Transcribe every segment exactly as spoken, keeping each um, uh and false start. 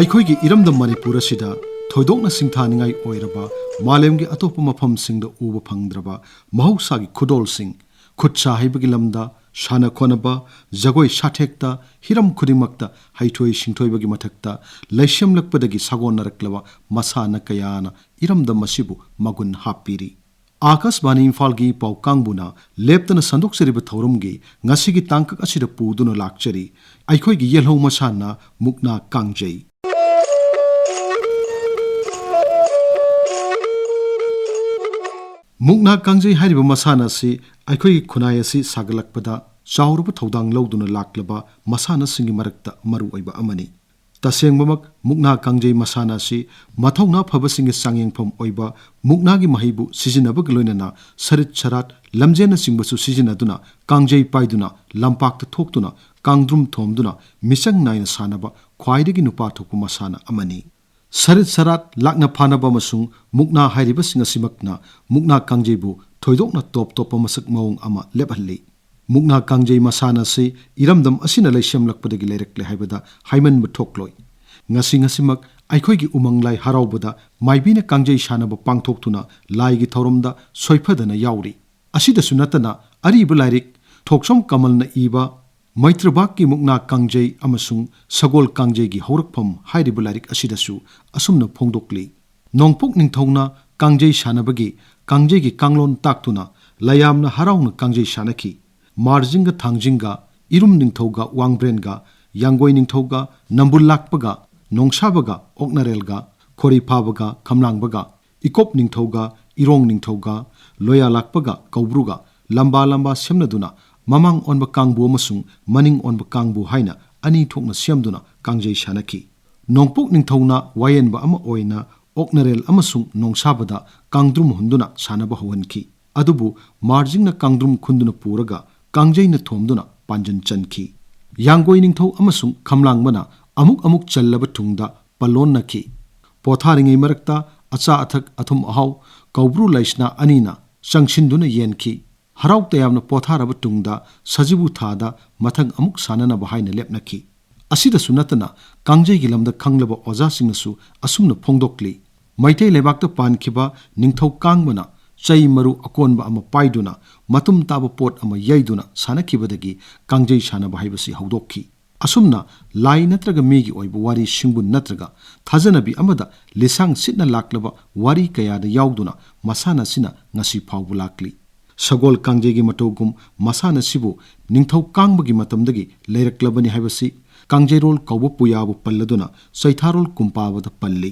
ꯑꯩꯈꯣꯏꯒꯤ ꯏꯔꯝꯗꯝ ꯃꯅꯤꯄꯨꯔ ꯑꯁꯤꯗ ꯊꯣꯏꯗꯣꯛꯅ ꯁꯤꯡꯊꯥꯅꯤꯡꯉꯥꯏ ꯑꯣꯏꯔꯕ, ꯃꯥꯂꯦꯝꯒꯤ ꯑꯇꯣꯞꯄ ꯃꯐꯝꯁꯤꯡꯗ ꯎꯕ ꯐꯪꯗ꯭ꯔꯕ ꯃꯍꯧꯁꯥꯒꯤ ꯈꯨꯗꯣꯜꯁꯤꯡ, ꯈꯨꯠ ꯁꯥ ꯍꯩꯕꯒꯤ ꯂꯝꯗ, ꯁꯥꯟꯅ ꯈꯣꯠꯅꯕ, ꯖꯒꯣꯏ ꯁꯥꯊꯦꯛꯇ, ꯍꯤꯔꯝ ꯈꯨꯗꯤꯡꯃꯛꯇ ꯍꯩꯊꯣꯏ ꯁꯤꯡꯊꯣꯏꯕꯒꯤ ꯃꯊꯛꯇ, ꯂꯩꯁꯦꯝꯂꯛꯄꯗꯒꯤ ꯁꯥꯒꯣꯟꯅꯔꯛꯂꯕ ꯃꯁꯥꯟꯅ ꯀꯌꯥꯅ ꯏꯔꯝꯗꯝ ꯑꯁꯤꯕꯨ ꯃꯒꯨꯟ ꯍꯥꯞꯄꯤꯔꯤ꯫ ꯑꯥꯀꯥꯁꯕꯥꯅꯤ ꯏꯝꯐꯥꯜꯒꯤ ꯄꯥꯎ ꯀꯥꯡꯕꯨꯅ ꯂꯦꯞꯇꯅ ꯁꯟꯗꯣꯛꯆꯔꯤꯕ ꯊꯧꯔꯝꯒꯤ ꯉꯁꯤꯒꯤ ꯇꯥꯡꯀꯛ ꯑꯁꯤꯗ ꯄꯨꯗꯨꯅ ꯂꯥꯛꯆꯔꯤ ꯑꯩꯈꯣꯏꯒꯤ ꯌꯦꯜꯍꯧ ꯃꯁꯥꯟꯅ ꯃꯨꯛꯅꯥ ꯀꯥꯡꯖꯩ꯫ ꯃꯨꯛꯅꯥ ꯀꯥꯡꯖꯩ ꯍꯥꯏꯔꯤꯕ ꯃꯁꯥꯟꯅ ꯑꯁꯤ ꯑꯩꯈꯣꯏꯒꯤ ꯈꯨꯟꯅꯥꯏ ꯑꯁꯤ ꯁꯥꯒꯠꯂꯛꯄꯗ ꯆꯥꯎꯔꯕ ꯊꯧꯗꯥꯡ ꯂꯧꯗꯨꯅ ꯂꯥꯛꯂꯕ ꯃꯁꯥꯟꯅꯁꯤꯡꯒꯤ ꯃꯔꯛꯇ ꯃꯔꯨꯑꯣꯏꯕ ꯑꯃꯅꯤ꯫ ꯇꯁꯦꯡꯕꯃꯛ ꯃꯨꯛꯅꯥ ꯀꯥꯡꯖꯩ ꯃꯁꯥꯟꯅ ꯑꯁꯤ ꯃꯊꯧꯅꯥ ꯐꯕꯁꯤꯡꯒꯤ ꯆꯥꯡꯌꯦꯡꯐꯝ ꯑꯣꯏꯕ ꯃꯨꯛꯅꯥꯒꯤ ꯃꯍꯩꯕꯨ ꯁꯤꯖꯤꯟꯅꯕꯒ ꯂꯣꯏꯅꯅ ꯁꯔꯤꯠ ꯁꯔꯥꯠ, ꯂꯝꯖꯦꯜꯅꯆꯤꯡꯕꯁꯨ ꯁꯤꯖꯤꯟꯅꯗꯨꯅ ꯀꯥꯡꯖꯩ ꯄꯥꯏꯗꯨꯅ ꯂꯝꯄꯥꯛꯇ ꯊꯣꯛꯇꯨꯅ ꯀꯥꯡꯗ꯭ꯔꯨꯝ ꯊꯣꯝꯗꯨꯅ ꯃꯤꯆꯪ ꯅꯥꯏꯅ ꯁꯥꯟꯅꯕ ꯈ꯭ꯋꯥꯏꯗꯒꯤ ꯅꯨꯄꯥ ꯊꯣꯛꯄ ꯃꯁꯥꯟꯅ ꯑꯃꯅꯤ꯫ ꯁꯔꯤꯠ ꯁꯔꯥꯠ, ꯂꯥꯛꯅ ꯐꯥꯅꯕ ꯑꯃꯁꯨꯡ ꯃꯨꯛꯅꯥ ꯍꯥꯏꯔꯤꯕꯁꯤꯡ ꯑꯁꯤꯃꯛꯅ ꯃꯨꯛꯅꯥ ꯀꯥꯡꯖꯩꯕꯨ ꯊꯣꯏꯗꯣꯛꯅ ꯇꯣꯞ ꯇꯣꯞꯄ ꯃꯁꯛ ꯃꯑꯣꯡ ꯑꯃ ꯂꯦꯞꯍꯜꯂꯤ꯫ ꯃꯨꯛꯅꯥ ꯀꯥꯡꯖꯩ ꯃꯁꯥꯟꯅ ꯑꯁꯤ ꯏꯔꯝꯗꯝ ꯑꯁꯤꯅ ꯂꯩꯁꯦꯝꯂꯛꯄꯗꯒꯤ ꯂꯩꯔꯛꯂꯦ ꯍꯥꯏꯕꯗ ꯍꯥꯏꯃꯟꯕ ꯊꯣꯛꯂꯣꯏ꯫ ꯉꯁꯤ ꯉꯁꯤꯃꯛ ꯑꯩꯈꯣꯏꯒꯤ ꯎꯃꯪ ꯂꯥꯏ ꯍꯔꯥꯎꯕꯗ ꯃꯥꯏꯕꯤꯅ ꯀꯥꯡꯖꯩ ꯁꯥꯟꯅꯕ ꯄꯥꯡꯊꯣꯛꯇꯨꯅ ꯂꯥꯏꯒꯤ ꯊꯧꯔꯝꯗ ꯁꯣꯏꯐꯗꯅ ꯌꯥꯎꯔꯤ꯫ ꯑꯁꯤꯗꯁꯨ ꯅꯠꯇꯅ ꯑꯔꯤꯕ ꯂꯥꯏꯔꯤꯛ ꯊꯣꯛꯆꯣꯝ ꯀꯃꯜꯅ ꯏꯕ ꯃꯩꯇ꯭ꯔꯕꯥꯛꯀꯤ ꯃꯨꯛꯅꯥ ꯀꯥꯡꯖꯩ ꯑꯃꯁꯨꯡ ꯁꯒꯣꯜ ꯀꯥꯡꯖꯩꯒꯤ ꯍꯧꯔꯛꯐꯝ ꯍꯥꯏꯔꯤꯕ ꯂꯥꯏꯔꯤꯛ ꯑꯁꯤꯗꯁꯨ ꯑꯁꯨꯝꯅ ꯐꯣꯡꯗꯣꯛꯂꯤ, ꯅꯣꯡꯄꯣꯛ ꯅꯤꯡꯊꯧꯅ ꯀꯥꯡꯖꯩ ꯁꯥꯟꯅꯕꯒꯤ ꯀꯥꯡꯖꯩꯒꯤ ꯀꯥꯡꯂꯣꯟ ꯇꯥꯛꯇꯨꯅ ꯂꯌꯥꯝꯅ ꯍꯔꯥꯎꯅ ꯀꯥꯡꯖꯩ ꯁꯥꯟꯅꯈꯤ꯫ ꯃꯥꯔꯖꯤꯡꯒ ꯊꯥꯡꯖꯤꯡꯒ, ꯏꯔꯨꯝ ꯅꯤꯡꯊꯧꯒ ꯋꯥꯡꯕ꯭ꯔꯦꯟꯒ, ꯌꯥꯡꯒꯣꯏ ꯅꯤꯡꯊꯧꯒ ꯅꯝꯕꯨꯜ ꯂꯥꯛꯄꯒ, ꯅꯣꯡꯁꯥꯕꯒ ꯑꯣꯛꯅꯔꯦꯜꯒ, ꯈꯣꯔꯤ ꯐꯥꯕꯒ ꯈꯝꯂꯥꯡꯕꯒ, ꯏꯀꯣꯞ ꯅꯤꯡꯊꯧꯒ ꯏꯔꯣꯡ ꯅꯤꯡꯊꯧꯒ, ꯂꯣꯌꯥ ꯂꯥꯛꯄꯒ ꯀꯧꯕ꯭ꯔꯨꯒ ꯂꯝꯕꯥ ꯂꯝꯕꯥ ꯁꯦꯝꯅꯗꯨꯅ ꯃꯃꯥꯡ ꯑꯣꯟꯕ ꯀꯥꯡꯕꯨ ꯑꯃꯁꯨꯡ ꯃꯅꯤꯡ ꯑꯣꯟꯕ ꯀꯥꯡꯕꯨ ꯍꯥꯏꯅ ꯑꯅꯤ ꯊꯣꯛꯅ ꯁꯦꯝꯗꯨꯅ ꯀꯥꯡꯖꯩ ꯁꯥꯟꯅꯈꯤ꯫ ꯅꯣꯡꯄꯣꯛ ꯅꯤꯡꯊꯧꯅ ꯋꯥꯌꯦꯟꯕ ꯑꯃ ꯑꯣꯏꯅ ꯑꯣꯛꯅꯔꯦꯜ ꯑꯃꯁꯨꯡ ꯅꯣꯡꯁꯥꯕꯗ ꯀꯥꯡꯗ꯭ꯔꯨꯝ ꯍꯨꯟꯗꯨꯅ ꯁꯥꯟꯅꯕ ꯍꯧꯍꯟꯈꯤ꯫ ꯑꯗꯨꯕꯨ ꯃꯥꯔꯖꯤꯡꯅ ꯀꯥꯡꯗ꯭ꯔꯨꯝ ꯈꯨꯟꯗꯨꯅ ꯄꯨꯔꯒ ꯀꯥꯡꯖꯩꯅ ꯊꯣꯝꯗꯨꯅ ꯄꯥꯟꯖꯟ ꯆꯟꯈꯤ꯫ ꯌꯥꯡꯒꯣꯏ ꯅꯤꯡꯊꯧ ꯑꯃꯁꯨꯡ ꯈꯝꯂꯥꯡꯕꯅ ꯑꯃꯨꯛ ꯑꯃꯨꯛ ꯆꯜꯂꯕ ꯇꯨꯡꯗ ꯄꯜꯂꯣꯟꯅꯈꯤ꯫ ꯄꯣꯊꯥꯔꯤꯉꯩ ꯃꯔꯛꯇ ꯑꯆꯥ ꯑꯊꯛ ꯑꯊꯨꯝ ꯑꯍꯥꯎ ꯀꯧꯕ꯭ꯔꯨ ꯂꯩꯁꯅꯥ ꯑꯅꯤꯅ ꯆꯪꯁꯤꯟꯗꯨꯅ ꯌꯦꯟꯈꯤ꯫ ꯍꯔꯥꯎ ꯇꯌꯥꯝꯅ ꯄꯣꯊꯥꯔꯕ ꯇꯨꯡꯗ ꯁꯖꯤꯕꯨ ꯊꯥꯗ ꯃꯊꯪ ꯑꯃꯨꯛ ꯁꯥꯟꯅꯅꯕ ꯍꯥꯏꯅ ꯂꯦꯞꯅꯈꯤ꯫ ꯑꯁꯤꯗꯁꯨ ꯅꯠꯇꯅ ꯀꯥꯡꯖꯩꯒꯤ ꯂꯝꯗ ꯈꯪꯂꯕ ꯑꯣꯖꯥꯁꯤꯡꯅꯁꯨ ꯑꯁꯨꯝꯅ ꯐꯣꯡꯗꯣꯛꯂꯤ, ꯃꯩꯇꯩ ꯂꯩꯕꯥꯛꯇ ꯄꯥꯟꯈꯤꯕ ꯅꯤꯡꯊꯧ ꯀꯥꯡꯕꯅ ꯆꯩ ꯃꯔꯨ ꯑꯀꯣꯟꯕ ꯑꯃ ꯄꯥꯏꯗꯨꯅ ꯃꯇꯨꯝ ꯇꯥꯕ ꯄꯣꯠ ꯑꯃ ꯌꯩꯗꯨꯅ ꯁꯥꯟꯅꯈꯤꯕꯗꯒꯤ ꯀꯥꯡꯖꯩ ꯁꯥꯟꯅꯕ ꯍꯥꯏꯕꯁꯤ ꯍꯧꯗꯣꯛꯈꯤ꯫ ꯑꯁꯨꯝꯅ ꯂꯥꯏ ꯅꯠꯇ꯭ꯔꯒ ꯃꯤꯒꯤ ꯑꯣꯏꯕ ꯋꯥꯔꯤ ꯁꯤꯡꯕꯨꯟ ꯅꯠꯇ꯭ꯔꯒ ꯊꯥꯖꯅꯕꯤ ꯑꯃꯗ ꯂꯤꯁꯥꯡ ꯁꯤꯠꯅ ꯂꯥꯛꯂꯕ ꯋꯥꯔꯤ ꯀꯌꯥꯗ ꯌꯥꯎꯗꯨꯅ ꯃꯁꯥꯟꯅ ꯑꯁꯤꯅ ꯉꯁꯤ ꯐꯥꯎꯕ ꯂꯥꯛꯂꯤ꯫ ꯁꯒꯣꯜ ꯀꯥꯡꯖꯩꯒꯤ ꯃꯇꯧꯒꯨꯝ ꯃꯁꯥꯟꯅ ꯑꯁꯤꯕꯨ ꯅꯤꯡꯊꯧ ꯀꯥꯡꯕꯒꯤ ꯃꯇꯝꯗꯒꯤ ꯂꯩꯔꯛꯂꯕꯅꯤ ꯍꯥꯏꯕꯁꯤ ꯀꯥꯡꯖꯩꯔꯣꯜ ꯀꯧꯕ ꯄꯨꯌꯥꯕꯨ ꯄꯜꯂꯗꯨꯅ ꯆꯩꯊꯥꯔꯣꯜ ꯀꯨꯝꯄꯥꯕꯗ ꯄꯜꯂꯤ꯫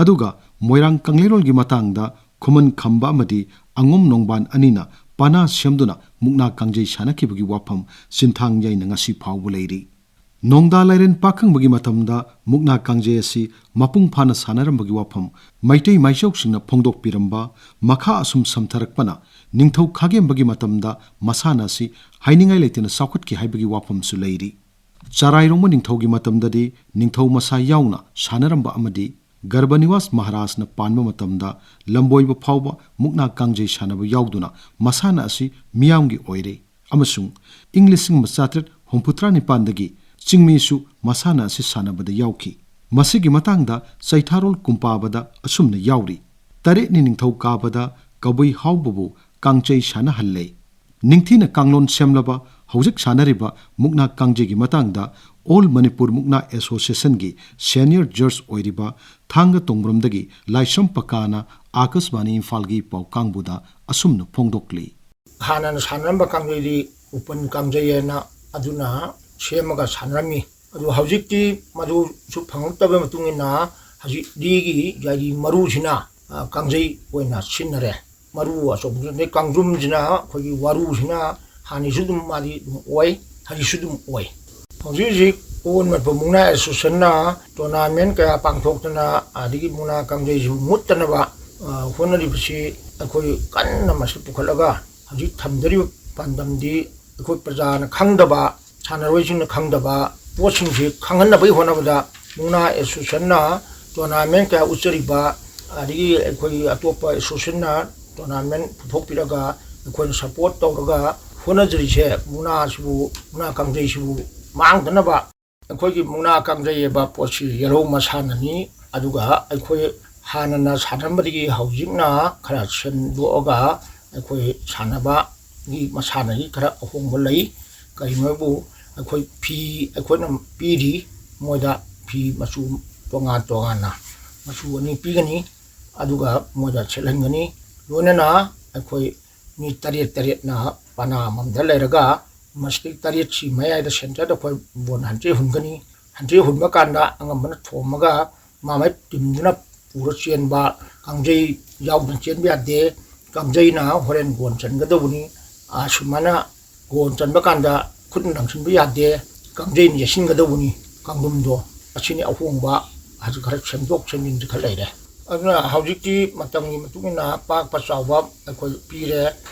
ꯑꯗꯨꯒ ꯃꯣꯏꯔꯥꯡ ꯀꯪꯂꯩꯔꯣꯜꯒꯤ ꯃꯇꯥꯡꯗ ꯈꯨꯃꯟ ꯈꯝꯕ ꯑꯃꯗꯤ ꯑꯉꯣꯝ ꯅꯣꯡꯕꯥꯟ ꯑꯅꯤꯅ ꯄꯅꯥ ꯁꯦꯝꯗꯨꯅ ꯃꯨꯛꯅꯥ ꯀꯥꯡꯖꯩ ꯁꯥꯟꯅꯈꯤꯕꯒꯤ ꯋꯥꯐꯝ ꯆꯤꯟꯊꯥꯡ ꯌꯩꯅ ꯉꯁꯤ ꯐꯥꯎꯕ ꯂꯩꯔꯤ꯫ ꯅꯣꯡꯗꯥ ꯂꯥꯏꯔꯦꯟ ꯄꯥꯈꯪꯕꯒꯤ ꯃꯇꯝꯗ ꯃꯨꯛꯅꯥ ꯀꯥꯡꯖꯩ ꯑꯁꯤ ꯃꯄꯨꯡ ꯐꯥꯅ ꯁꯥꯟꯅꯔꯝꯕꯒꯤ ꯋꯥꯐꯝ ꯃꯩꯇꯩ ꯃꯥꯏꯆꯧꯁꯤꯡꯅ ꯐꯣꯡꯗꯣꯛꯄꯤꯔꯝꯕ ꯃꯈꯥ ꯑꯁꯨꯝ ꯁꯝꯊꯔꯛꯄꯅ ꯅꯤꯡꯊꯧ ꯈꯥꯒꯦꯝꯕꯒꯤ ꯃꯇꯝꯗ ꯃꯁꯥꯟꯅ ꯑꯁꯤ ꯍꯥꯏꯅꯤꯡꯉꯥꯏ ꯂꯩꯇꯅ ꯆꯥꯎꯈꯠꯈꯤ ꯍꯥꯏꯕꯒꯤ ꯋꯥꯐꯝꯁꯨ ꯂꯩꯔꯤ꯫ ꯆꯔꯥꯏꯔꯣꯡꯕ ꯅꯤꯡꯊꯧꯒꯤ ꯃꯇꯝꯗꯗꯤ ꯅꯤꯡꯊꯧ ꯃꯁꯥ ꯌꯥꯎꯅ ꯁꯥꯟꯅꯔꯝꯕ ꯑꯃꯗꯤ ꯒꯔꯕꯅꯤꯋꯥꯁ ꯃꯍꯥꯔꯥꯖꯅ ꯄꯥꯟꯕ ꯃꯇꯝꯗ ꯂꯝꯕꯣꯏꯕ ꯐꯥꯎꯕ ꯃꯨꯛꯅꯥ ꯀꯥꯡꯖꯩ ꯁꯥꯟꯅꯕ ꯌꯥꯎꯗꯨꯅ ꯃꯁꯥꯟꯅ ꯑꯁꯤ ꯃꯤꯌꯥꯝꯒꯤ ꯑꯣꯏꯔꯦ꯫ ꯑꯃꯁꯨꯡ ꯏꯪ ꯂꯤꯁꯤꯡ ꯑꯃ ꯆꯥꯇ꯭ꯔꯦꯠ ꯍꯨꯝꯐꯨꯇꯔꯥ ꯅꯤꯄꯥꯟꯗꯒꯤ ꯆꯤꯡꯃꯤꯁꯨ ꯃꯁꯥꯟꯅ ꯑꯁꯤ ꯁꯥꯟꯅꯕꯗ ꯌꯥꯎꯈꯤ꯫ ꯃꯁꯤꯒꯤ ꯃꯇꯥꯡꯗ ꯆꯩꯊꯥꯔꯣꯜ ꯀꯨꯝꯄꯥꯕꯗ ꯑꯁꯨꯝꯅ ꯌꯥꯎꯔꯤ, ꯇꯔꯦꯠꯅꯤ ꯅꯤꯡꯊꯧ ꯀꯥꯕꯗ ꯀꯕꯨꯏ ꯍꯥꯎꯕꯕꯨ ꯀꯥꯡꯆꯩ ꯁꯥꯟꯅꯍꯜꯂꯦ꯫ ꯅꯤꯡꯊꯤꯅ ꯀꯥꯡꯂꯣꯟ ꯁꯦꯝꯂꯕ ꯍꯧꯖꯤꯛ ꯁꯥꯟꯅꯔꯤꯕ ꯃꯨꯛꯅꯥ ꯀꯥꯡꯖꯩꯒꯤ ꯃꯇꯥꯡꯗ ꯑꯣꯜ ꯃꯅꯤꯄꯨꯔ ꯃꯨꯛꯅꯥ ꯑꯦꯁꯣꯁꯤꯌꯦꯁꯟꯒꯤ ꯁꯦꯅꯤꯌꯔ ꯖꯖ ꯑꯣꯏꯔꯤꯕ ꯊꯥꯡꯒ ꯇꯣꯡꯕ꯭ꯔꯝꯗꯒꯤ ꯂꯥꯏꯁ꯭ꯔꯝ ꯄꯀꯥꯅ ꯑꯥꯀꯥꯁꯕꯥꯅꯤ ꯏꯝꯐꯥꯜꯒꯤ ꯄꯥꯎ ꯀꯥꯡꯕꯨꯗ ꯑꯁꯨꯝꯅ ꯐꯣꯡꯗꯣꯛꯂꯤ꯫ ꯍꯥꯟꯅꯅ ꯁꯥꯟꯅꯔꯝꯕ ꯀꯥꯡꯖꯩꯗꯤ ꯎꯄꯟ ꯀꯥꯡꯖꯩ ꯍꯥꯏꯅ ꯑꯗꯨꯅ ꯁꯦꯝꯃꯒ ꯁꯥꯟꯅꯔꯝꯃꯤ꯫ ꯑꯗꯨ ꯍꯧꯖꯤꯛꯇꯤ ꯃꯗꯨꯁꯨ ꯐꯪꯂꯛꯇꯕ ꯃꯇꯨꯡ ꯏꯟꯅ ꯍꯧꯖꯤꯛ ꯂꯤꯒꯤ ꯌꯥꯏꯔꯤ ꯃꯔꯨꯁꯤꯅ, ꯑ, ꯀꯥꯡꯖꯩ ꯑꯣꯏꯅ ꯁꯤꯖꯤꯟꯅꯔꯦ꯫ ꯃꯔꯨ ꯑꯆꯧꯕꯁꯤꯅ, ꯑꯗꯩ ꯀꯥꯡꯗ꯭ꯔꯨꯝꯁꯤꯅ ꯑꯩꯈꯣꯏꯒꯤ ꯋꯥꯔꯨꯁꯤꯅ ꯍꯥꯟꯅꯁꯨ ꯑꯗꯨꯝ ꯃꯥꯗꯤ ꯑꯗꯨꯝ ꯑꯣꯏ, ꯍꯧꯖꯤꯛꯁꯨ ꯑꯗꯨꯝ ꯑꯣꯏ꯫ ꯍꯧꯖꯤꯛ ꯍꯧꯖꯤꯛ ꯑꯣꯟ ꯃꯅꯤꯄꯨꯔ ꯃꯨꯛꯅꯥ ꯑꯦꯁꯣꯁꯤꯌꯦꯁꯟꯅ ꯇꯣꯔꯅꯥꯃꯦꯟ ꯀꯌꯥ ꯄꯥꯡꯊꯣꯛꯇꯅ ꯑꯗꯒꯤ ꯃꯨꯛꯅꯥ ꯀꯥꯡꯖꯩꯁꯤꯕꯨ ꯃꯨꯠꯇꯅꯕ, ꯑ, ꯍꯣꯠꯅꯔꯤꯕꯁꯤ ꯑꯩꯈꯣꯏ ꯀꯟꯅ ꯃꯁꯤ ꯄꯨꯈꯠꯂꯒ ꯍꯧꯖꯤꯛ ꯊꯝꯖꯔꯤꯕ ꯄꯥꯟꯗꯝꯗꯤ ꯑꯩꯈꯣꯏ ꯄ꯭ꯔꯖꯥꯅ ꯈꯪꯗꯕ, ꯁꯥꯟꯅꯔꯣꯏꯁꯤꯡꯅ ꯈꯪꯗꯕ ꯄꯣꯠꯁꯤꯡꯁꯤ ꯈꯪꯍꯟꯅꯕꯒꯤ ꯍꯣꯠꯅꯕꯗ ꯃꯨꯛꯅꯥ ꯑꯦꯁꯣꯁꯤꯌꯦꯁꯟꯅ ꯇꯣꯔꯅꯥꯃꯦꯟ ꯀꯌꯥ ꯎꯠꯆꯔꯤꯕ, ꯑꯗꯒꯤ ꯑꯩꯈꯣꯏꯒꯤ ꯑꯇꯣꯞꯄ ꯑꯦꯁꯣꯁꯤꯌꯦꯁꯟꯅ ꯇꯣꯔꯅꯥꯃꯦꯟ ꯄꯨꯊꯣꯛꯄꯤꯔꯒ ꯑꯩꯈꯣꯏꯅ ꯁꯄꯣꯔꯠ ꯇꯧꯔꯒ ꯍꯣꯠꯅꯖꯔꯤꯁꯦ ꯃꯨꯛꯅꯥꯁꯤꯕꯨ, ꯃꯨꯛꯅꯥ ꯀꯥꯡꯖꯩꯁꯤꯕꯨ ꯃꯥꯡꯗꯅꯕ꯫ ꯑꯩꯈꯣꯏꯒꯤ ꯃꯨꯛꯅꯥ ꯀꯥꯡꯖꯩ ꯍꯥꯏꯕ ꯄꯣꯠꯁꯤ ꯌꯦꯜꯍꯧ ꯃꯁꯥꯟꯅꯅꯤ꯫ ꯑꯗꯨꯒ ꯑꯩꯈꯣꯏ ꯍꯥꯟꯅꯅ ꯁꯥꯟꯅꯔꯝꯕꯗꯒꯤ ꯍꯧꯖꯤꯛꯅ ꯈꯔ ꯁꯦꯝꯗꯣꯛꯑꯒ ꯑꯩꯈꯣꯏ ꯁꯥꯟꯅꯕꯒꯤ ꯃꯁꯥꯟꯅꯒꯤ ꯈꯔ ꯑꯍꯣꯡꯕ ꯂꯩ꯫ ꯀꯔꯤꯅꯣ ꯍꯥꯏꯕꯨ ꯑꯩꯈꯣꯏ ꯐꯤ ꯑꯩꯈꯣꯏꯅ ꯄꯤꯔꯤ, ꯃꯣꯏꯗ ꯐꯤ ꯃꯆꯨ ꯇꯣꯉꯥꯟ ꯇꯣꯉꯥꯟꯅ ꯃꯆꯨ ꯑꯅꯤ ꯄꯤꯒꯅꯤ꯫ ꯑꯗꯨꯒ ꯃꯣꯏꯗ ꯁꯦꯠꯍꯟꯒꯅꯤ꯫ ꯂꯣꯏꯅꯅ ꯑꯩꯈꯣꯏ ꯃꯤ ꯇꯔꯦꯠ ꯇꯔꯦꯠꯅ ꯄꯅꯥ ꯑꯃꯃꯝꯗ ꯂꯩꯔꯒ ꯃꯁꯤꯗꯒꯤ ꯇꯔꯦꯠꯁꯤ ꯃꯌꯥꯏꯗ ꯁꯦꯟꯇꯔꯗ ꯑꯩꯈꯣꯏ ꯕꯣꯟ ꯍꯟꯇ꯭ꯔꯦ ꯍꯨꯟꯒꯅꯤ꯫ ꯍꯟꯇ꯭ꯔꯦ ꯍꯨꯟꯕ ꯀꯥꯟꯗ ꯑꯉꯝꯕꯅ ꯊꯣꯝꯃꯒ ꯃꯥ ꯃꯥꯏ ꯇꯤꯝꯗꯨꯅ ꯄꯨꯔ ꯆꯦꯟꯕ, ꯀꯥꯡꯖꯩ ꯌꯥꯎꯗꯅ ꯆꯦꯟꯕ ꯌꯥꯗꯦ꯫ ꯀꯥꯡꯖꯩꯅ ꯍꯣꯔꯦꯟ ꯒꯣꯟ ꯆꯟꯒꯗꯧꯕꯅꯤ꯫ ꯑꯁꯨꯃꯥꯏꯅ ꯒꯣꯟ ꯆꯟꯕ ꯀꯥꯟꯗ ꯈꯨꯠꯅ ꯂꯪꯁꯤꯟꯕ ꯌꯥꯗꯦ, ꯀꯥꯡꯖꯩꯅ ꯌꯩꯁꯤꯟꯒꯗꯧꯕꯅꯤ ꯀꯥꯡꯗꯨꯝꯗꯣ꯫ ꯑꯁꯤꯅꯤ ꯑꯍꯣꯡꯕ꯫ ꯍꯧꯖꯤꯛ ꯈꯔ ꯁꯦꯝꯗꯣꯛ ꯁꯦꯝꯖꯤꯟꯁꯤ ꯈꯔ ꯂꯩꯔꯦ꯫ ꯑꯗꯨꯅ ꯍꯧꯖꯤꯛꯇꯤ ꯃꯇꯝꯒꯤ ꯃꯇꯨꯡ ꯏꯟꯅ ꯄꯥꯛꯄ ꯆꯥꯎꯕ ꯑꯩꯈꯣꯏ ꯄꯤꯔꯦ,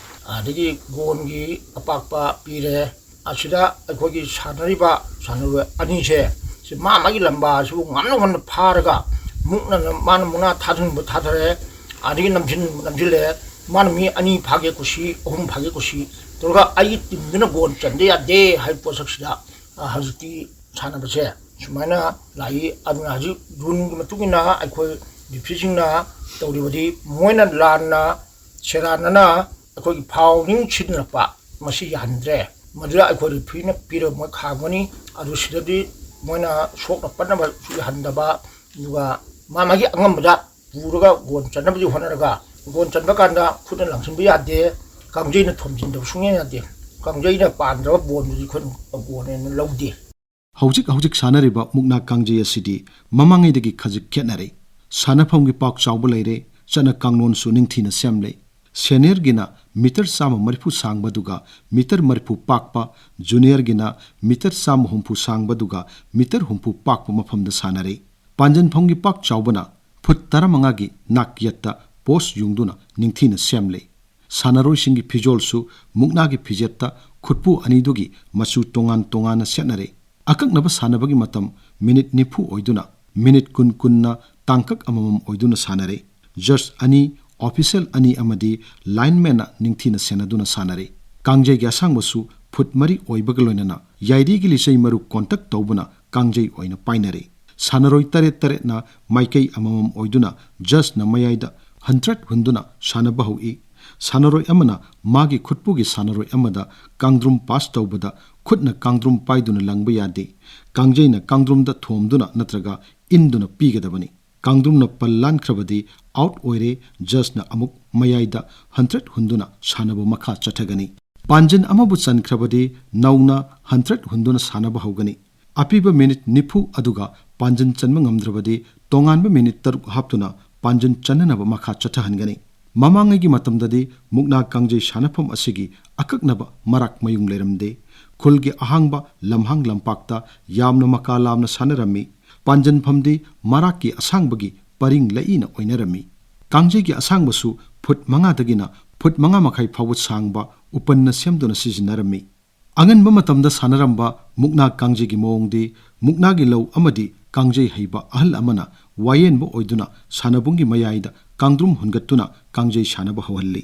ꯑꯗꯒꯤ ꯒꯣꯟꯒꯤ ꯑꯄꯥꯛꯄ ꯄꯤꯔꯦ꯫ ꯑꯁꯤꯗ ꯑꯩꯈꯣꯏꯒꯤ ꯁꯥꯟꯅꯔꯤꯕ ꯁꯥꯟꯅꯔꯣꯏ ꯑꯅꯤꯁꯦ, ꯁꯤ ꯃꯥ ꯃꯥꯒꯤ ꯂꯝꯕꯥ ꯑꯁꯤꯕꯨ ꯉꯝꯅ ꯉꯝꯅ ꯐꯥꯔꯒ ꯃꯨꯛꯅ ꯃꯥꯅ ꯃꯨꯛꯅꯥ ꯊꯥꯖꯤꯟꯕ ꯊꯥꯗꯔꯦ, ꯑꯗꯒꯤ ꯅꯝꯁꯤꯟ ꯅꯝꯁꯤꯜꯂꯦ꯫ ꯃꯥꯅ ꯃꯤ ꯑꯅꯤ ꯐꯥꯒꯦ ꯀꯨꯁꯤ, ꯑꯍꯨꯝ ꯐꯥꯒꯦ ꯀꯨꯁꯤ ꯇꯧꯔꯒ ꯑꯩꯒꯤ ꯇꯤꯝꯗꯨꯅ ꯒꯣꯜ ꯆꯟꯗ ꯌꯥꯗꯦ ꯍꯥꯏꯕ ꯄꯣꯠꯁꯛꯁꯤꯗ, ꯑ, ꯍꯧꯖꯤꯛꯇꯤ ꯁꯥꯟꯅꯕꯁꯦ ꯁꯨꯃꯥꯏꯅ ꯂꯥꯛꯏ꯫ ꯑꯗꯨꯅ ꯍꯧꯖꯤꯛ ꯔꯨꯜꯒꯤ ꯃꯇꯨꯡ ꯏꯟꯅ ꯑꯩꯈꯣꯏ ꯔꯤꯐ꯭ꯔꯤꯁꯤꯡꯅ ꯇꯧꯔꯤꯕꯗꯤ ꯃꯣꯏꯅ ꯂꯥꯟꯅ ꯁꯦꯔꯥꯟꯅꯅ ꯑꯩꯈꯣꯏꯒꯤ ꯐꯥꯎꯜꯅꯤꯡ ꯁꯤꯖꯤꯟꯅꯔꯛꯄ ꯃꯁꯤ ꯌꯥꯍꯟꯗ꯭ꯔꯦ꯫ ꯃꯗꯨꯗ ꯑꯩꯈꯣꯏ ꯔꯤꯐ꯭ꯔꯤꯅ ꯄꯤꯔꯒ ꯃꯣꯏ ꯈꯥꯝꯒꯅꯤ꯫ ꯑꯗꯨ ꯁꯤꯗꯗꯤ ꯃꯣꯏꯅ ꯁꯣꯛꯅ ꯄꯟꯅꯕꯁꯨ ꯌꯥꯍꯟꯗꯕ, ꯑꯗꯨꯒ ꯃꯥ ꯃꯥꯒꯤ ꯑꯉꯝꯕꯗ ꯄꯨꯔꯒ ꯒꯣꯜ ꯆꯟꯅꯕꯗꯤ ꯍꯣꯠꯅꯔꯒ ꯒꯣꯜ ꯆꯟꯕ ꯀꯥꯟꯗ ꯈꯨꯠꯅ ꯂꯪꯁꯤꯟꯕ ꯌꯥꯗꯦ, ꯀꯥꯡꯖꯩꯅ ꯊꯣꯝꯖꯤꯟꯗꯕ ꯁꯨꯡꯌꯥ ꯌꯥꯗꯦ꯫ ꯀꯥꯡꯖꯩꯅ ꯄꯥꯟꯗ꯭ꯔꯕ ꯕꯣꯜꯗꯨꯗꯤ ꯑꯩꯈꯣꯏꯅ ꯒꯣꯜ ꯑꯣꯏꯅ ꯂꯧꯗꯦ꯫ ꯍꯧꯖꯤꯛ ꯍꯧꯖꯤꯛ ꯁꯥꯟꯅꯔꯤꯕ ꯃꯨꯛꯅꯥ ꯀꯥꯡꯖꯩ ꯑꯁꯤꯗꯤ ꯃꯃꯥꯡꯉꯩꯗꯒꯤ ꯈꯖꯤꯛ ꯈꯦꯠꯅꯔꯦ꯫ ꯁꯥꯟꯅꯐꯝꯒꯤ ꯄꯥꯛ ꯆꯥꯎꯕ ꯂꯩꯔꯦ, ꯆꯠꯅ ꯀꯥꯡꯂꯣꯟꯁꯨ ꯅꯤꯡꯊꯤꯅ ꯁꯦꯝꯂꯦ꯫ ꯁꯦꯅꯤꯌꯔꯒꯤꯅ ꯃꯤꯇꯔ ꯆꯥꯝꯃ ꯃꯔꯤꯐꯨ ꯁꯥꯡꯕꯗꯨꯒ ꯃꯤꯇꯔ ꯃꯔꯤꯐꯨ ꯄꯥꯛꯄ, ꯖꯨꯅꯤꯌꯔꯒꯤꯅ ꯃꯤꯇꯔ ꯆꯥꯝꯃ ꯍꯨꯝꯐꯨ ꯁꯥꯡꯕꯗꯨꯒ ꯃꯤꯇꯔ ꯍꯨꯝꯐꯨ ꯄꯥꯛꯄ ꯃꯐꯝꯗ ꯁꯥꯟꯅꯔꯦ꯫ ꯄꯥꯟꯖꯟꯐꯝꯒꯤ ꯄꯥꯛ ꯆꯥꯎꯕꯅ ꯐꯨꯠ ꯇꯔꯥꯃꯉꯥꯒꯤ ꯅꯥꯛ ꯌꯦꯠꯇ ꯄꯣꯁ ꯌꯨꯡꯗꯨꯅ ꯅꯤꯡꯊꯤꯅ ꯁꯦꯝꯂꯦ꯫ ꯁꯥꯟꯅꯔꯣꯏꯁꯤꯡꯒꯤ ꯐꯤꯖꯣꯜꯁꯨ ꯃꯨꯛꯅꯥꯒꯤ ꯐꯤꯖꯦꯠꯇ ꯈꯨꯠꯄꯨ ꯑꯅꯤꯗꯨꯒꯤ ꯃꯆꯨ ꯇꯣꯉꯥꯟ ꯇꯣꯉꯥꯟꯅ ꯁꯦꯠꯅꯔꯦ꯫ ꯑꯀꯛꯅꯕ ꯁꯥꯟꯅꯕꯒꯤ ꯃꯇꯝ ꯃꯤꯅꯤꯠ ꯅꯤꯐꯨ ꯑꯣꯏꯗꯨꯅ ꯃꯤꯅꯤꯠ ꯀꯨꯟ ꯀꯨꯟꯅ ꯇꯥꯡꯀꯛ ꯑꯃꯃꯝ ꯑꯣꯏꯗꯨꯅ ꯁꯥꯟꯅꯔꯦ꯫ ꯖꯖ ꯑꯅꯤ, ꯑꯣꯐꯤꯁꯤꯌꯦꯜ ꯑꯅꯤ ꯑꯃꯗꯤ ꯂꯥꯏꯟꯃꯦꯟꯅ ꯅꯤꯡꯊꯤꯅ ꯁꯦꯟꯅꯗꯨꯅ ꯁꯥꯟꯅꯔꯦ꯫ ꯀꯥꯡꯖꯩꯒꯤ ꯑꯁꯥꯡꯕꯁꯨ ꯐꯨꯠ ꯃꯔꯤ ꯑꯣꯏꯕꯒ ꯂꯣꯏꯅꯅ ꯌꯥꯏꯔꯤꯒꯤ ꯂꯤꯆꯩ ꯃꯔꯨ ꯀꯣꯟꯇꯛ ꯇꯧꯕꯅ ꯀꯥꯡꯖꯩ ꯑꯣꯏꯅ ꯄꯥꯏꯅꯔꯦ꯫ ꯁꯥꯟꯅꯔꯣꯏ ꯇꯔꯦꯠ ꯇꯔꯦꯠꯅ ꯃꯥꯏꯀꯩ ꯑꯃꯃꯝ ꯑꯣꯏꯗꯨꯅ ꯖꯖꯅ ꯃꯌꯥꯏꯗ ꯍꯟꯗ꯭ꯔꯦꯠ ꯍꯨꯟꯗꯨꯅ ꯁꯥꯟꯅꯕ ꯍꯧꯏ꯫ ꯁꯥꯟꯅꯔꯣꯏ ꯑꯃꯅ ꯃꯥꯒꯤ ꯈꯨꯠꯄꯨꯒꯤ ꯁꯥꯟꯅꯔꯣꯏ ꯑꯃꯗ ꯀꯥꯡꯗ꯭ꯔꯨꯝ ꯄꯥꯁ ꯇꯧꯕꯗ ꯈꯨꯠꯅ ꯀꯥꯡꯗ꯭ꯔꯨꯝ ꯄꯥꯏꯗꯨꯅ ꯂꯪꯕ ꯌꯥꯗꯦ꯫ ꯀꯥꯡꯖꯩꯅ ꯀꯥꯡꯗ꯭ꯔꯨꯝꯗ ꯊꯣꯝꯗꯨꯅ ꯅꯠꯇ꯭ꯔꯒ ꯏꯟꯗꯨꯅ ꯄꯤꯒꯗꯕꯅꯤ꯫ ꯀꯥꯡꯗ꯭ꯔꯨꯝꯅ ꯄꯜ ꯂꯥꯟꯈ꯭ꯔꯕꯗꯤ ꯑꯥꯎꯠ ꯑꯣꯏꯔꯦ꯫ ꯖꯖꯅ ꯑꯃꯨꯛ ꯃꯌꯥꯏꯗ ꯍꯟꯗ꯭ꯔꯦꯠ ꯍꯨꯟꯗꯨꯅ ꯁꯥꯟꯅꯕ ꯃꯈꯥ ꯆꯠꯊꯒꯅꯤ꯫ ꯄꯥꯟꯖꯤꯟ ꯑꯃꯕꯨ ꯆꯟꯈ꯭ꯔꯕꯗꯤ ꯅꯧꯅ ꯍꯟꯗ꯭ꯔꯦꯠ ꯍꯨꯟꯗꯨꯅ ꯁꯥꯟꯅꯕ ꯍꯧꯒꯅꯤ꯫ ꯑꯄꯤꯕ ꯃꯤꯅꯤꯠ ꯅꯤꯐꯨ ꯑꯗꯨꯒ ꯄꯥꯟꯖꯤꯟ ꯆꯟꯕ ꯉꯝꯗ꯭ꯔꯕꯗꯤ ꯇꯣꯉꯥꯟꯕ ꯃꯤꯅꯤꯠ ꯇꯔꯨꯛ ꯍꯥꯞꯇꯨꯅ ꯄꯥꯟꯖꯤꯟ ꯆꯟꯅꯅꯕ ꯃꯈꯥ ꯆꯠꯊꯍꯟꯒꯅꯤ꯫ ꯃꯃꯥꯡꯉꯩꯒꯤ ꯃꯇꯝꯗꯗꯤ ꯃꯨꯛꯅꯥ ꯀꯥꯡꯖꯩ ꯁꯥꯟꯅꯐꯝ ꯑꯁꯤꯒꯤ ꯑꯀꯛꯅꯕ ꯃꯔꯥꯛ ꯃꯌꯨꯡ ꯂꯩꯔꯝꯗꯦ꯫ ꯈꯨꯜꯒꯤ ꯑꯍꯥꯡꯕ ꯂꯝꯍꯥꯡ ꯂꯝꯄꯥꯛꯇ ꯌꯥꯝꯅ ꯃꯀꯥ ꯂꯥꯝꯅ ꯁꯥꯟꯅꯔꯝꯃꯤ꯫ ꯄꯥꯟꯖꯟꯐꯝꯗꯤ ꯃꯔꯥꯛꯀꯤ ꯑꯁꯥꯡꯕꯒꯤ ꯄꯔꯤꯡ ꯂꯩꯏꯅ ꯑꯣꯏꯅꯔꯝꯃꯤ꯫ ꯀꯥꯡꯖꯩꯒꯤ ꯑꯁꯥꯡꯕꯁꯨ ꯐꯨꯠ ꯃꯉꯥꯗꯒꯤꯅ ꯐꯨꯠ ꯃꯉꯥ ꯃꯈꯥꯏ ꯐꯥꯎꯕ ꯁꯥꯡꯕ ꯎꯄꯟꯅ ꯁꯦꯝꯗꯨꯅ ꯁꯤꯖꯤꯟꯅꯔꯝꯃꯤ꯫ ꯑꯉꯟꯕ ꯃꯇꯝꯗ ꯁꯥꯟꯅꯔꯝꯕ ꯃꯨꯛꯅꯥ ꯀꯥꯡꯖꯩꯒꯤ ꯃꯑꯣꯡꯗꯤ ꯃꯨꯛꯅꯥꯒꯤ ꯂꯧ ꯑꯃꯗꯤ ꯀꯥꯡꯖꯩ ꯍꯩꯕ ꯑꯍꯜ ꯑꯃꯅ ꯋꯥꯌꯦꯟꯕ ꯑꯣꯏꯗꯨꯅ ꯁꯥꯟꯅꯕꯨꯡꯒꯤ ꯃꯌꯥꯏꯗ ꯀꯥꯡꯗ꯭ꯔꯨꯝ ꯍꯨꯟꯒꯠꯇꯨꯅ ꯀꯥꯡꯖꯩ ꯁꯥꯟꯅꯕ ꯍꯧꯍꯜꯂꯤ꯫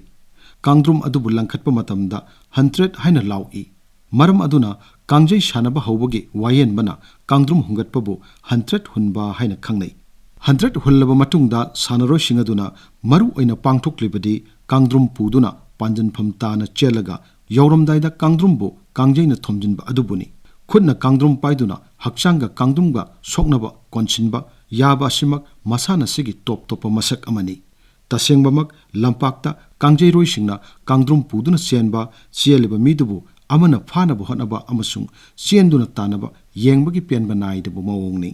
ꯀꯥꯡꯗ꯭ꯔꯨꯝ ꯑꯗꯨꯕꯨ ꯂꯪꯈꯠꯄ ꯃꯇꯝꯗ ꯍꯟꯇ꯭ꯔꯦꯠ ꯍꯥꯏꯅ ꯂꯥꯎꯏ꯫ ꯃꯔꯝ ꯑꯗꯨꯅ ꯀꯥꯡꯖꯩ ꯁꯥꯟꯅꯕ ꯍꯧꯕꯒꯤ ꯋꯥꯌꯦꯟꯕꯅ ꯀꯥꯡꯗ꯭ꯔꯨꯝ ꯍꯨꯟꯒꯠꯄꯕꯨ ꯍꯟꯇ꯭ꯔꯦꯠ ꯍꯨꯟꯕ ꯍꯥꯏꯅ ꯈꯪꯅꯩ꯫ ꯍꯟꯇ꯭ꯔꯦꯠ ꯍꯨꯜꯂꯕ ꯃꯇꯨꯡꯗ ꯁꯥꯟꯅꯔꯣꯏꯁꯤꯡ ꯑꯗꯨꯅ ꯃꯔꯨ ꯑꯣꯏꯅ ꯄꯥꯡꯊꯣꯛꯂꯤꯕꯗꯤ ꯀꯥꯡꯗ꯭ꯔꯨꯝ ꯄꯨꯗꯨꯅ ꯄꯥꯟꯖꯟꯐꯝ ꯇꯥꯅ ꯆꯦꯜꯂꯒ ꯌꯧꯔꯝꯗꯥꯏꯗ ꯀꯥꯡꯗ꯭ꯔꯨꯝꯕꯨ ꯀꯥꯡꯖꯩꯅ ꯊꯣꯝꯖꯤꯟꯕ ꯑꯗꯨꯕꯨꯅꯤ꯫ ꯈꯨꯠꯅ ꯀꯥꯡꯗ꯭ꯔꯨꯝ ꯄꯥꯏꯗꯨꯅ ꯍꯛꯆꯥꯡꯒ ꯀꯥꯡꯗ꯭ꯔꯨꯝꯒ ꯁꯣꯛꯅꯕ ꯀꯣꯟꯁꯤꯟꯕ ꯌꯥꯕ ꯑꯁꯤꯃꯛ ꯃꯁꯥꯟꯅꯁꯤꯒꯤ ꯇꯣꯞ ꯇꯣꯞꯄ ꯃꯁꯛ ꯑꯃꯅꯤ꯫ ꯇꯁꯦꯡꯕꯃꯛ ꯂꯝꯄꯥꯛꯇ ꯀꯥꯡꯖꯩꯔꯣꯏꯁꯤꯡꯅ ꯀꯥꯡꯗ꯭ꯔꯨꯝ ꯄꯨꯗꯨꯅ ꯆꯦꯟꯕ, ꯆꯦꯜꯂꯤꯕ ꯃꯤꯗꯨꯕꯨ ꯑꯃꯅ ꯐꯥꯅꯕ ꯍꯣꯠꯅꯕ ꯑꯃꯁꯨꯡ ꯆꯦꯟꯗꯨꯅ ꯇꯥꯟꯅꯕ ꯌꯦꯡꯕꯒꯤ ꯄꯦꯟꯕ ꯅꯥꯏꯗꯕ ꯃꯑꯣꯡꯅꯤ꯫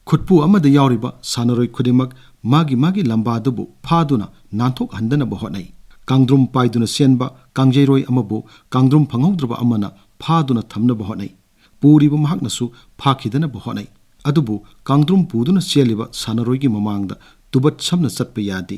ꯈꯨꯠꯄꯨ ꯑꯃꯗ ꯌꯥꯎꯔꯤꯕ ꯁꯥꯟꯅꯔꯣꯏ ꯈꯨꯗꯤꯡꯃꯛ ꯃꯥꯒꯤ ꯃꯥꯒꯤ ꯂꯝꯕꯥꯗꯨꯕꯨ ꯐꯥꯗꯨꯅ ꯅꯥꯟꯊꯣꯛꯍꯟꯗꯅꯕ ꯍꯣꯠꯅꯩ꯫ ꯀꯥꯡꯗ꯭ꯔꯨꯝ ꯄꯥꯏꯗꯨꯅ ꯆꯦꯟꯕ ꯀꯥꯡꯖꯩꯔꯣꯏ ꯑꯃꯕꯨ ꯀꯥꯡꯗ꯭ꯔꯨꯝ ꯐꯪꯍꯧꯗ꯭ꯔꯕ ꯑꯃꯅ ꯐꯥꯗꯨꯅ ꯊꯝꯅꯕ ꯍꯣꯠꯅꯩ꯫ ꯄꯨꯔꯤꯕ ꯃꯍꯥꯛꯅꯁꯨ ꯐꯥꯈꯤꯗꯅꯕ ꯍꯣꯠꯅꯩ꯫ ꯑꯗꯨꯕꯨ ꯀꯥꯡꯗ꯭ꯔꯨꯝ ꯄꯨꯗꯨꯅ ꯆꯦꯜꯂꯤꯕ ꯁꯥꯟꯅꯔꯣꯏꯒꯤ ꯃꯃꯥꯡꯗ ꯇꯨꯕꯠ ꯁꯝꯅ ꯆꯠꯄ ꯌꯥꯗꯦ꯫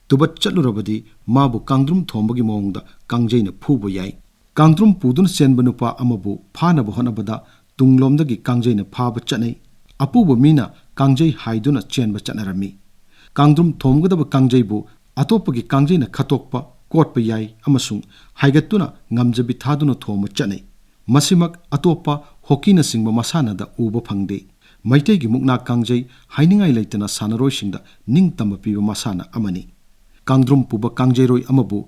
ꯇꯨꯕꯠ ꯆꯠꯂꯨꯔꯕꯗꯤ ꯃꯥꯕꯨ ꯀꯥꯡꯗ꯭ꯔꯨꯝ ꯊꯣꯝꯕꯒꯤ ꯃꯑꯣꯡꯗ ꯀꯥꯡꯖꯩꯅ ꯐꯨꯕ ꯌꯥꯏ꯫ ꯀꯥꯡꯗ꯭ꯔꯨꯝ ꯄꯨꯗꯨꯅ ꯆꯦꯟꯕ ꯅꯨꯄꯥ ꯑꯃꯕꯨ ꯐꯥꯅꯕ ꯍꯣꯠꯅꯕꯗ ꯇꯨꯡꯂꯣꯝꯗꯒꯤ ꯀꯥꯡꯖꯩꯅ ꯐꯥꯕ ꯆꯠꯅꯩ꯫ ꯑꯄꯨꯕ ꯃꯤꯅ ꯀꯥꯡꯖꯩ ꯍꯥꯏꯗꯨꯅ ꯆꯦꯟꯕ ꯆꯠꯅꯔꯝꯃꯤ꯫ ꯀꯥꯡꯗ꯭ꯔꯨꯝ ꯊꯣꯝꯒꯗꯕ ꯀꯥꯡꯖꯩꯕꯨ ꯑꯇꯣꯞꯄꯒꯤ ꯀꯥꯡꯖꯩꯅ ꯈꯠꯇꯣꯛꯄ, ꯀꯣꯠꯄ ꯌꯥꯏ ꯑꯃꯁꯨꯡ ꯍꯥꯏꯒꯠꯇꯨꯅ ꯉꯝꯖꯕꯤ ꯊꯥꯗꯨꯅ ꯊꯣꯝꯕ ꯆꯠꯅꯩ꯫ ꯃꯁꯤꯃꯛ ꯑꯇꯣꯞꯄ ꯍꯣꯀꯤꯅꯆꯤꯡꯕ ꯃꯁꯥꯟꯅꯗ ꯎꯕ ꯐꯪꯗꯦ꯫ ꯃꯩꯇꯩꯒꯤ ꯃꯨꯛꯅꯥ ꯀꯥꯡꯖꯩ ꯍꯥꯏꯅꯤꯡꯉꯥꯏ ꯂꯩꯇꯅ ꯁꯥꯟꯅꯔꯣꯏꯁꯤꯡꯗ ꯅꯤꯡꯇꯝꯕ ꯄꯤꯕ ꯃꯁꯥꯟꯅ ꯑꯃꯅꯤ꯫ ꯀꯥꯡꯗ꯭ꯔꯨꯝ ꯄꯨꯕ ꯀꯥꯡꯖꯩꯔꯣꯏ ꯑꯃꯕꯨ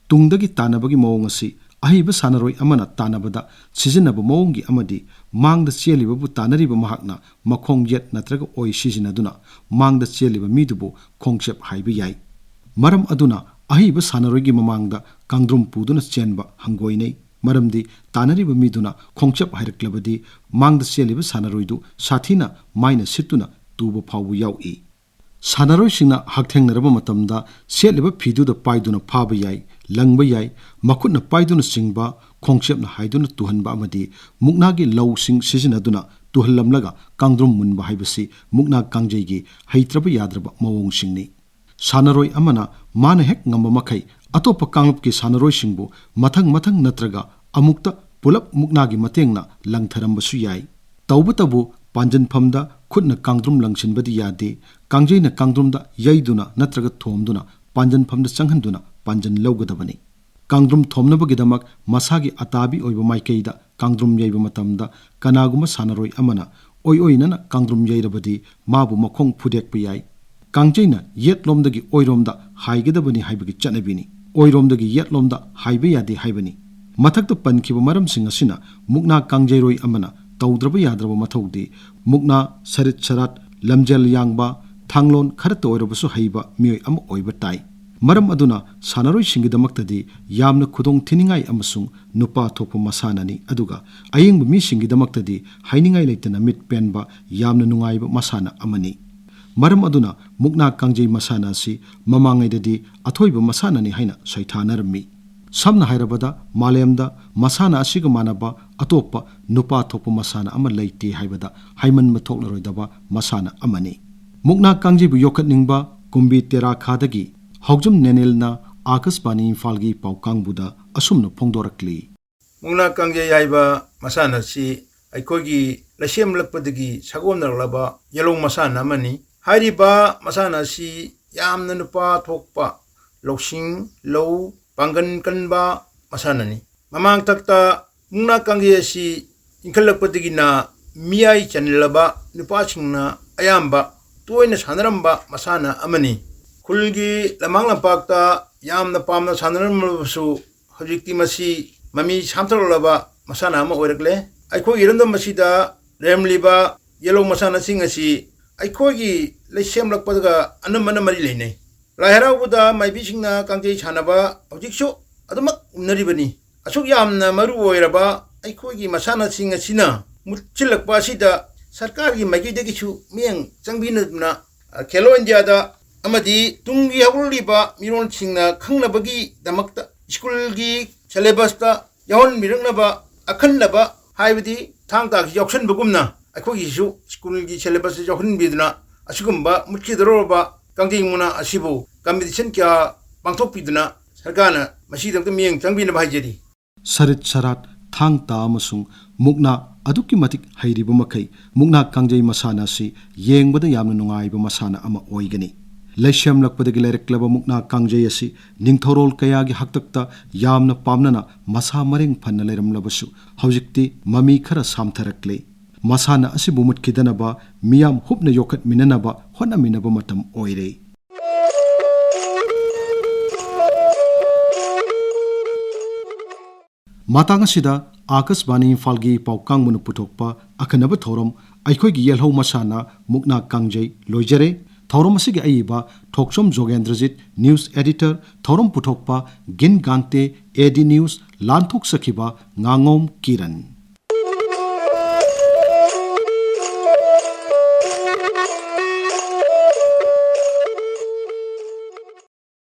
ꯇꯨꯡꯗꯒꯤ ꯇꯥꯟꯅꯕꯒꯤ ꯃꯑꯣꯡ ꯑꯁꯤ ꯑꯍꯩꯕ ꯁꯥꯟꯅꯔꯣꯏ ꯑꯃꯅ ꯇꯥꯟꯅꯕꯗ ꯁꯤꯖꯤꯟꯅꯕ ꯃꯑꯣꯡꯒꯤ ꯑꯃꯗꯤ ꯃꯥꯡꯗ ꯆꯦꯜꯂꯤꯕꯕꯨ ꯇꯥꯟꯅꯔꯤꯕ ꯃꯍꯥꯛꯅ ꯃꯈꯣꯡ ꯌꯦꯠ ꯅꯠꯇ꯭ꯔꯒ ꯑꯣꯏ ꯁꯤꯖꯤꯟꯅꯗꯨꯅ ꯃꯥꯡꯗ ꯆꯦꯜꯂꯤꯕ ꯃꯤꯗꯨꯕꯨ ꯈꯣꯡꯆꯦꯞ ꯍꯥꯏꯕ ꯌꯥꯏ꯫ ꯃꯔꯝ ꯑꯗꯨꯅ ꯑꯍꯩꯕ ꯁꯥꯟꯅꯔꯣꯏꯒꯤ ꯃꯃꯥꯡꯗ ꯀꯥꯡꯗ꯭ꯔꯨꯝ ꯄꯨꯗꯨꯅ ꯆꯦꯟꯕ ꯍꯪꯒꯣꯏꯅꯩ꯫ ꯃꯔꯝꯗꯤ ꯇꯥꯟꯅꯔꯤꯕ ꯃꯤꯗꯨꯅ ꯈꯣꯡꯆꯦꯞ ꯍꯥꯏꯔꯛꯂꯕꯗꯤ ꯃꯥꯡꯗ ꯆꯦꯜꯂꯤꯕ ꯁꯥꯟꯅꯔꯣꯏꯗꯨ ꯁꯥꯊꯤꯅ ꯃꯥꯏꯅ ꯁꯤꯠꯇꯨꯅ ꯇꯨꯕ ꯐꯥꯎꯕ ꯌꯥꯎꯏ꯫ ꯁꯥꯟꯅꯔꯣꯏꯁꯤꯡꯅ ꯍꯛꯊꯦꯡꯅꯔꯕ ꯃꯇꯝꯗ ꯁꯦꯠꯂꯤꯕ ꯐꯤꯗꯨꯗ ꯄꯥꯏꯗꯨꯅ ꯐꯥꯕ ꯌꯥꯏ, ꯂꯪꯕ ꯌꯥꯏ, ꯃꯈꯨꯠꯅ ꯄꯥꯏꯗꯨꯅ ꯆꯤꯡꯕ, ꯈꯣꯡꯆꯦꯞꯅ ꯍꯥꯏꯗꯨꯅ ꯇꯨꯍꯟꯕ ꯑꯃꯗꯤ ꯃꯨꯛꯅꯥꯒꯤ ꯂꯧꯁꯤꯡ ꯁꯤꯖꯤꯟꯅꯗꯨꯅ ꯇꯨꯍꯜꯂꯝꯂꯒ ꯀꯥꯡꯗ꯭ꯔꯨꯝ ꯃꯨꯟꯕ ꯍꯥꯏꯕꯁꯤ ꯃꯨꯛꯅꯥ ꯀꯥꯡꯖꯩꯒꯤ ꯍꯩꯇ꯭ꯔꯕ ꯌꯥꯗ꯭ꯔꯕ ꯃꯑꯣꯡꯁꯤꯡꯅꯤ꯫ ꯁꯥꯟꯅꯔꯣꯏ ꯑꯃꯅ ꯃꯥꯅ ꯍꯦꯛ ꯉꯝꯕ ꯃꯈꯩ ꯑꯇꯣꯞꯄ ꯀꯥꯡꯂꯨꯞꯀꯤ ꯁꯥꯟꯅꯔꯣꯏꯁꯤꯡꯕꯨ ꯃꯊꯪ ꯃꯊꯪ ꯅꯠꯇ꯭ꯔꯒ ꯑꯃꯨꯛꯇ ꯄꯨꯂꯞ ꯃꯨꯛꯅꯥꯒꯤ ꯃꯇꯦꯡꯅ ꯂꯪꯊꯔꯝꯕꯁꯨ ꯌꯥꯏ꯫ ꯇꯧꯕꯇꯕꯨ ꯄꯥꯟꯖꯟꯐꯝꯗ ꯈꯨꯠꯅ ꯀꯥꯡꯗ꯭ꯔꯨꯝ ꯂꯪꯁꯤꯟꯕꯗꯤ ꯌꯥꯗꯦ꯫ ꯀꯥꯡꯖꯩꯅ ꯀꯥꯡꯗ꯭ꯔꯨꯝꯗ ꯌꯩꯗꯨꯅ ꯅꯠꯇ꯭ꯔꯒ ꯊꯣꯝꯗꯨꯅ ꯄꯥꯟꯖꯟꯐꯝꯗ ꯆꯪꯍꯟꯗꯨꯅ ꯄꯥꯟꯖꯟ ꯂꯧꯒꯗꯕꯅꯤ꯫ ꯀꯥꯡꯗ꯭ꯔꯨꯝ ꯊꯣꯝꯅꯕꯒꯤꯗꯃꯛ ꯃꯁꯥꯒꯤ ꯑꯇꯥꯕꯤ ꯑꯣꯏꯕ ꯃꯥꯏꯀꯩꯗ ꯀꯥꯡꯗ꯭ꯔꯨꯝ ꯌꯩꯕ ꯃꯇꯝꯗ ꯀꯅꯥꯒꯨꯝꯕ ꯁꯥꯟꯅꯔꯣꯏ ꯑꯃꯅ ꯑꯣꯏ ꯑꯣꯏꯅꯅ ꯀꯥꯡꯗ꯭ꯔꯨꯝ ꯌꯩꯔꯕꯗꯤ ꯃꯥꯕꯨ ꯃꯈꯣꯡ ꯐꯨꯗꯦꯛꯄ ꯌꯥꯏ꯫ ꯀꯥꯡꯖꯩꯅ ꯌꯦꯠꯂꯣꯝꯗꯒꯤ ꯑꯣꯏꯔꯣꯝꯗ ꯍꯥꯏꯒꯗꯕꯅꯤ ꯍꯥꯏꯕꯒꯤ ꯆꯠꯅꯕꯤꯅꯤ꯫ ꯑꯣꯏꯔꯣꯝꯗꯒꯤ ꯌꯦꯠꯂꯣꯝꯗ ꯍꯥꯏꯕ ꯌꯥꯗꯦ ꯍꯥꯏꯕꯅꯤ꯫ ꯃꯊꯛꯇ ꯄꯟꯈꯤꯕ ꯃꯔꯝꯁꯤꯡ ꯑꯁꯤꯅ ꯃꯨꯛꯅꯥ ꯀꯥꯡꯖꯩꯔꯣꯏ ꯑꯃꯅ ꯇꯧꯗ꯭ꯔꯕ ꯌꯥꯗ꯭ꯔꯕ ꯃꯊꯧꯗꯤ ꯃꯨꯛꯅꯥ, ꯁꯔꯤꯠ ꯁꯔꯥꯠ, ꯂꯝꯖꯦꯜ ꯌꯥꯡꯕ, ꯊꯥꯡꯂꯣꯟ ꯈꯔꯇ ꯑꯣꯏꯔꯕꯁꯨ ꯍꯩꯕ ꯃꯤꯑꯣꯏ ꯑꯃ ꯑꯣꯏꯕ ꯇꯥꯏ꯫ ꯃꯔꯝ ꯑꯗꯨꯅ ꯁꯥꯟꯅꯔꯣꯏꯁꯤꯡꯒꯤꯗꯃꯛꯇꯗꯤ ꯌꯥꯝꯅ ꯈꯨꯗꯣꯡ ꯊꯤꯅꯤꯡꯉꯥꯏ ꯑꯃꯁꯨꯡ ꯅꯨꯄꯥ ꯊꯣꯛꯄ ꯃꯁꯥꯟꯅꯅꯤ, ꯑꯗꯨꯒ ꯑꯌꯦꯡꯕ ꯃꯤꯁꯤꯡꯒꯤꯗꯃꯛꯇꯗꯤ ꯍꯥꯏꯅꯤꯡꯉꯥꯏ ꯂꯩꯇꯅ ꯃꯤꯠ ꯄꯦꯟꯕ ꯌꯥꯝꯅ ꯅꯨꯡꯉꯥꯏꯕ ꯃꯁꯥꯟꯅ ꯑꯃꯅꯤ꯫ ꯃꯔꯝ ꯑꯗꯨꯅ ꯃꯨꯛꯅꯥ ꯀꯥꯡꯖꯩ ꯃꯁꯥꯟꯅ ꯑꯁꯤ ꯃꯃꯥꯡꯉꯩꯗꯗꯤ ꯑꯊꯣꯏꯕ ꯃꯁꯥꯟꯅꯅꯤ ꯍꯥꯏꯅ ꯁꯩꯊꯥꯅꯔꯝꯃꯤ꯫ ꯁꯝꯅ ꯍꯥꯏꯔꯕꯗ ꯃꯥꯂꯦꯝꯗ ꯃꯁꯥꯟꯅ ꯑꯁꯤꯒ ꯃꯥꯟꯅꯕ ꯑꯇꯣꯞꯄ ꯅꯨꯄꯥ ꯊꯣꯛꯄ ꯃꯁꯥꯟꯅ ꯑꯃ ꯂꯩꯇꯦ ꯍꯥꯏꯕꯗ ꯍꯥꯏꯃꯟꯕ ꯊꯣꯛꯂꯔꯣꯏꯗꯕ ꯃꯁꯥꯟꯅ ꯑꯃꯅꯤ꯫ ꯃꯨꯛꯅꯥ ꯀꯥꯡꯖꯩꯕꯨ ꯌꯣꯛꯈꯠꯅꯤꯡꯕ ꯀꯨꯝꯕꯤ ꯇꯦꯔꯥ ꯈꯥꯗꯒꯤ ꯍꯧꯖꯝ ꯅꯦꯅꯦꯜꯅ ꯑꯥꯀꯥꯁꯕꯥꯅꯤ ꯏꯝꯐꯥꯜꯒꯤ ꯄꯥꯎ ꯀꯥꯡꯕꯨꯗ ꯑꯁꯨꯝꯅ ꯐꯣꯡꯗꯣꯔꯛꯂꯤ꯫ ꯃꯨꯛꯅꯥ ꯀꯥꯡꯖꯩ ꯍꯥꯏꯕ ꯃꯁꯥꯟꯅ ꯑꯁꯤ ꯑꯩꯈꯣꯏꯒꯤ ꯂꯩꯁꯦꯝꯂꯛꯄꯗꯒꯤ ꯁꯥꯒꯣꯟꯅꯔꯛꯂꯕ ꯌꯦꯜꯍꯧ ꯃꯁꯥꯟꯅ ꯑꯃꯅꯤ꯫ ꯍꯥꯏꯔꯤꯕ ꯃꯁꯥꯟꯅ ꯑꯁꯤ ꯌꯥꯝꯅ ꯅꯨꯄꯥ ꯊꯣꯛꯄ, ꯂꯧꯁꯤꯡ, ꯂꯧ, ꯄꯥꯡꯒꯟ ꯀꯟꯕ ꯃꯁꯥꯟꯅꯅꯤ꯫ ꯃꯃꯥꯡꯊꯛꯇ ꯃꯨꯛꯅꯥ ꯀꯥꯡꯖꯩ ꯑꯁꯤ ꯏꯟꯈꯠꯂꯛꯄꯗꯒꯤꯅ ꯃꯤꯌꯥꯏ ꯆꯜꯂꯕ ꯅꯨꯄꯥꯁꯤꯡꯅ ꯑꯌꯥꯝꯕ ꯇꯣꯏꯅ ꯁꯥꯟꯅꯔꯝꯕ ꯃꯁꯥꯟꯅ ꯑꯃꯅꯤ꯫ ꯈꯨꯜꯒꯤ ꯂꯝꯃꯥꯡ ꯂꯝꯄꯥꯛꯇ ꯌꯥꯝꯅ ꯄꯥꯝꯅ ꯁꯥꯟꯅꯔꯝꯂꯕꯁꯨ, ꯍꯧꯖꯤꯛꯇꯤ ꯃꯁꯤ ꯃꯃꯤ ꯁꯥꯝꯊꯔꯛꯂꯕ ꯃꯁꯥꯟꯅ ꯑꯃ ꯑꯣꯏꯔꯛꯂꯦ꯫ ꯑꯩꯈꯣꯏꯒꯤ ꯏꯔꯝꯗꯝ ꯑꯁꯤꯗ ꯂꯩꯔꯝꯂꯤꯕ ꯌꯦꯜꯍꯧ ꯃꯁꯥꯟꯅꯁꯤꯡ ꯑꯁꯤ ꯑꯩꯈꯣꯏꯒꯤ ꯂꯩꯁꯦꯝꯂꯛꯄꯒ ꯑꯅꯝꯕꯅ ꯃꯔꯤ ꯂꯩꯅꯩ꯫ ꯂꯥꯏ ꯍꯔꯥꯎꯕꯗ ꯃꯥꯏꯕꯤꯁꯤꯡꯅ ꯀꯥꯡꯖꯩ ꯁꯥꯟꯅꯕ ꯍꯧꯖꯤꯛꯁꯨ ꯑꯗꯨꯃꯛ ꯎꯅꯔꯤꯕꯅꯤ꯫ ꯑꯁꯨꯛ ꯌꯥꯝꯅ ꯃꯔꯨ ꯑꯣꯏꯔꯕ ꯑꯩꯈꯣꯏꯒꯤ ꯃꯁꯥꯟꯅꯁꯤꯡ ꯑꯁꯤꯅ ꯃꯨꯠꯁꯤꯜꯂꯛꯄ ꯑꯁꯤꯗ ꯁꯔꯀꯥꯔꯒꯤ ꯃꯥꯏꯀꯩꯗꯒꯤꯁꯨ ꯃꯤꯠꯌꯦꯡ ꯆꯪꯕꯤꯗꯨꯅ, ꯑ, ꯈꯦꯂꯣ ꯏꯟꯗꯤꯌꯥꯗ ꯑꯃꯗꯤ ꯇꯨꯡꯒꯤ ꯍꯧꯔꯛꯂꯤꯕ ꯃꯤꯔꯣꯜꯁꯤꯡꯅ ꯈꯪꯅꯕꯒꯤꯗꯃꯛꯇ ꯁ꯭ꯀꯨꯜꯒꯤ ꯁꯦꯂꯦꯕꯁꯇ ꯌꯥꯎꯍꯟꯕꯤꯔꯛꯅꯕ ꯑꯈꯟꯅꯕ, ꯍꯥꯏꯕꯗꯤ ꯊꯥꯡ ꯇꯥꯒꯤ ꯌꯥꯎꯁꯟꯕꯒꯨꯝꯅ ꯑꯩꯈꯣꯏꯒꯤꯁꯨ ꯁ꯭ꯀꯨꯜꯒꯤ ꯁꯦꯂꯦꯕꯁꯇ ꯌꯥꯎꯍꯟꯕꯤꯗꯨꯅ ꯑꯁꯤꯒꯨꯝꯕ ꯃꯨꯠꯈꯤꯗꯧꯔꯕ ꯀꯥꯡꯖꯩ ꯃꯨꯛꯅꯥ ꯑꯁꯤꯕꯨ ꯀꯝꯄꯤꯇꯤꯁꯟ ꯀꯌꯥ ꯄꯥꯡꯊꯣꯛꯄꯤꯗꯨꯅ ꯁꯔꯀꯥꯔꯅ ꯃꯁꯤꯗꯃꯛꯇ ꯃꯤꯠꯌꯦꯡ ꯆꯪꯕꯤꯅꯕ ꯍꯥꯏꯖꯔꯤ꯫ ꯁꯔꯤꯠ ꯁꯔꯥꯠ, ꯊꯥꯡ ꯇꯥ ꯑꯃꯁꯨꯡ ꯃꯨꯛꯅꯥ ꯑꯗꯨꯛꯀꯤ ꯃꯇꯤꯛ ꯍꯩꯔꯤꯕ ꯃꯈꯩ ꯃꯨꯛꯅꯥ ꯀꯥꯡꯖꯩ ꯃꯁꯥꯟꯅ ꯑꯁꯤ ꯌꯦꯡꯕꯗ ꯌꯥꯝꯅ ꯅꯨꯡꯉꯥꯏꯕ ꯃꯁꯥꯟꯅ ꯑꯃ ꯑꯣꯏꯒꯅꯤ꯫ ꯂꯩꯁꯦꯝꯂꯛꯄꯗꯒꯤ ꯂꯩꯔꯛꯂꯕ ꯃꯨꯛꯅꯥ ꯀꯥꯡꯖꯩ ꯑꯁꯤ ꯅꯤꯡꯊꯧꯔꯣꯜ ꯀꯌꯥꯒꯤ ꯍꯥꯛꯇꯛꯇ ꯌꯥꯝꯅ ꯄꯥꯝꯅꯅ ꯃꯁꯥ ꯃꯔꯦꯡ ꯐꯅ ꯂꯩꯔꯝꯂꯕꯁꯨ, ꯍꯧꯖꯤꯛꯇꯤ ꯃꯃꯤ ꯈꯔ ꯁꯥꯝꯊꯔꯛꯂꯦ꯫ ꯃꯁꯥꯟꯅ ꯑꯁꯤꯕꯨ ꯃꯨꯠꯈꯤꯗꯅꯕ ꯃꯤꯌꯥꯝ ꯍꯨꯞꯅ ꯌꯣꯛꯈꯠꯃꯤꯟꯅꯅꯕ ꯍꯣꯠꯅꯃꯤꯟꯅꯕ ꯃꯇꯝ ꯑꯣꯏꯔꯦ꯫ ꯃꯇꯥꯡ ꯑꯁꯤꯗ ꯑꯥꯀꯥꯁꯕꯥꯅꯤ ꯏꯝꯐꯥꯜꯒꯤ ꯄꯥꯎ ꯀꯥꯡꯕꯨꯅ ꯄꯨꯊꯣꯛꯄ ꯑꯈꯟꯅꯕ ꯊꯧꯔꯝ ꯑꯩꯈꯣꯏꯒꯤ ꯌꯦꯜꯍꯧ ꯃꯁꯥꯟꯅ ꯃꯨꯛꯅꯥ ꯀꯥꯡꯖꯩ ꯂꯣꯏꯖꯔꯦ꯫ ꯊꯧꯔꯝ ꯑꯁꯤꯒꯤ ꯑꯏꯕ ꯊꯣꯛꯆꯣꯝ ꯖꯣꯒꯦꯟꯗ꯭ꯔꯖꯤꯠ, ꯅ꯭ꯌꯨꯁ ꯑꯦꯗꯤꯇꯔ, ꯊꯧꯔꯝ ꯄꯨꯊꯣꯛꯄ ꯒꯤꯟ ꯒꯥꯟꯇꯦ, ꯑꯦ ꯗꯤ ꯅ꯭ꯌꯨꯁ, ꯂꯥꯟꯊꯣꯛꯆꯈꯤꯕ ꯉꯥꯉꯣꯝ ꯀꯤꯔꯟ꯫